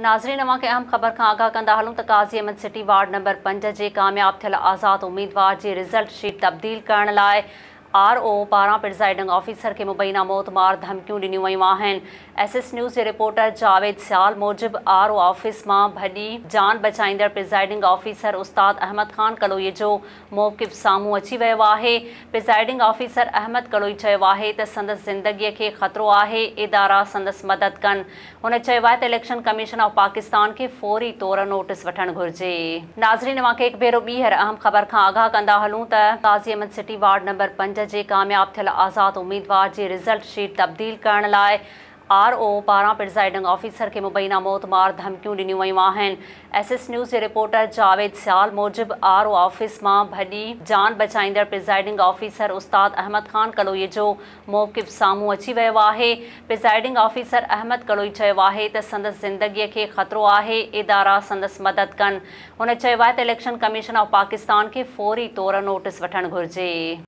ناظرين اوهان کي اهم خبر کان آگاهه ڪندا هلون ته Qazi Ahmed city ward number 5 جي ڪامياب ٿيل آزاد اميدوار جي رزلٽ شيٽ تبديل ڪرڻ لاء آر او پاران پرزائيڊنگ آفيسر کي مبينا موت مار ڌمڪيون ڏنيون ويون آهن. ايس ايس نيوز جي رپورٽر جاويد سيال موجب آر او آفيس مان ڀڄي جان بچائيندڙ پرزائيڊنگ آفيسر استاد احمد خان ڪلوئي جو موقف سامهون اچي ويو آهي. پرزائيڊنگ آفيسر احمد ڪلوئي چيو آهي ته سندس زندگي کي خطرو آهي، ادارا سندس مدد ڪن. هن چيو آهي ته اليڪشن ڪميشن آف پاڪستان کي فوري طور نوٽيس وٺڻ گهرجي. ناظرين اوهان کي هڪ ڀيرو ٻيهر اهم خبر کان آگاهه ڪندا هلون ته Qazi Ahmed city ward number 5 جي ڪامياب ٿيل آزاد اميدوار جي رزلٽ شيٽ تبديل ڪرڻ لاء آر او پاران پرزائيڊنگ آفيسر کي مبينا موت مار ڌمڪيون ڏنيون ويون آهن. ايس ايس نيوز جي رپورٽر جاويد سيال موجب آر او آفيس مان ڀڄي جان بچائيندڙ پرزائيڊنگ آفيسر استاد احمد خان ڪلوئي جو موقف سامهون اچي ويو آهي. پرزائيڊنگ آفيسر احمد ڪلوئي چيو آهي ته سندس زندگي کي خطرو آهي، ادارا سندس مدد ڪن. هن چيو آهي ته اليڪشن ڪميشن آف پاڪستان کي فوري طور نوٽيس وٺڻ گهرجي.